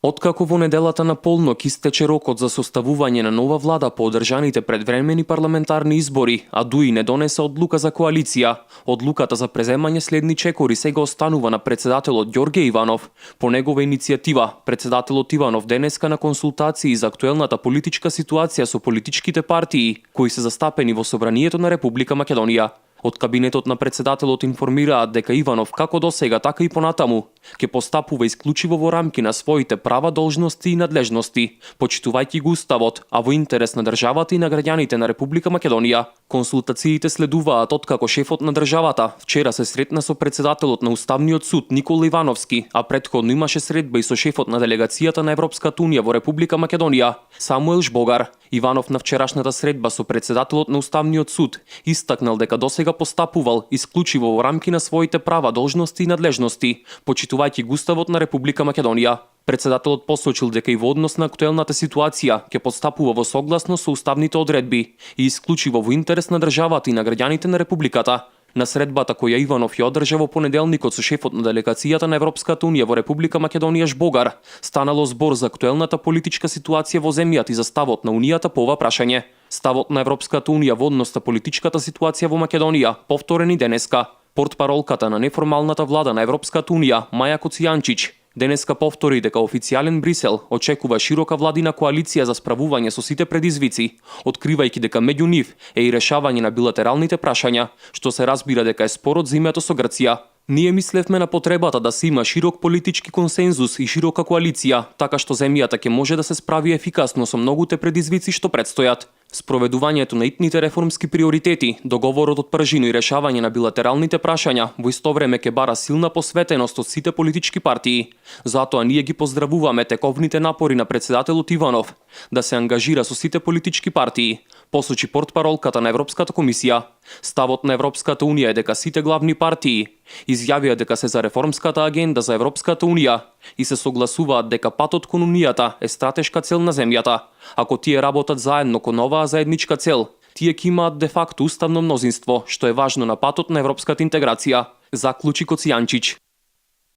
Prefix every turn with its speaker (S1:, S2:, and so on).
S1: Откако во неделата на полнок истече рокот за составување на нова влада по одржаните предвремени парламентарни избори, а ДУИ не донесе одлука за коалиција, одлуката за преземање следни чекори сега останува на председателот Ѓорѓе Иванов. По негова иницијатива, председателот Иванов денеска на консултации за актуелната политичка ситуација со политичките партии, кои се застапени во Собранието на Република Македонија. Од кабинетот на председателот информираат дека Иванов како досега, така и понатаму ќе постапува исклучиво во рамки на своите права, должности и надлежности, почитувајќи го уставот, а во интерес на државата и на граѓаните на Република Македонија. Консултациите следуваат откако шефот на државата вчера се сретна со председателот на Уставниот суд Никола Ивановски, а претходно имаше средба и со шефот на делегацијата на Европската унија во Република Македонија Самуел Жбогар. Иванов на вчерашната средба со председателот на Уставниот суд истакнал дека досега постапувал исклучиво во рамки на своите права, должности и надлежности, почитувајќи го уставот на Република Македонија. Председателот посочил дека и во однос на актуелната ситуација ќе постапува во согласно со уставните одредби и исклучиво во интерес на државата и на граѓаните на Републиката. На средбата која Иванов ја одржа во понеделникот со шефот на делегацијата на Европската унија во Република Македонија Жбогар, станало збор за актуелната политичка ситуација во земјата и за ставот на Унијата по ова прашање. Ставот на Европската унија во однос на политичката ситуација во Македонија повторен и денеска. Портпаролката на неформалната влада на Европската унија Маја Коцијанчич денеска повтори дека официјален Брисел очекува широка владина коалиција за справување со сите предизвици, откривајќи дека меѓу нив е и решавање на билатералните прашања, што се разбира дека е спорот за името со Грција. Ние мислевме на потребата да се има широк политички консензус и широка коалиција, така што земјата ќе може да се справи ефикасно со многуте предизвици што предстојат. Спроведувањето на итните реформски приоритети, договорот од пржино и решавање на билатералните прашања во исто време ќе бара силна посветеност од сите политички партии. Затоа ние ги поздравуваме тековните напори на председателот Иванов да се ангажира со сите политички партии, посочи портпаролката на Европската комисија. Ставот на Европската унија е дека сите главни партии изјавија дека се за реформската агенда за Европската унија и се согласуваат дека патот кон унијата е стратешка цел на земјата. Ако тие работат заедно кон оваа заедничка цел, тие ќе имаат де факто уставно мнозинство, што е важно на патот на европската интеграција, заклучи Коцијанчич.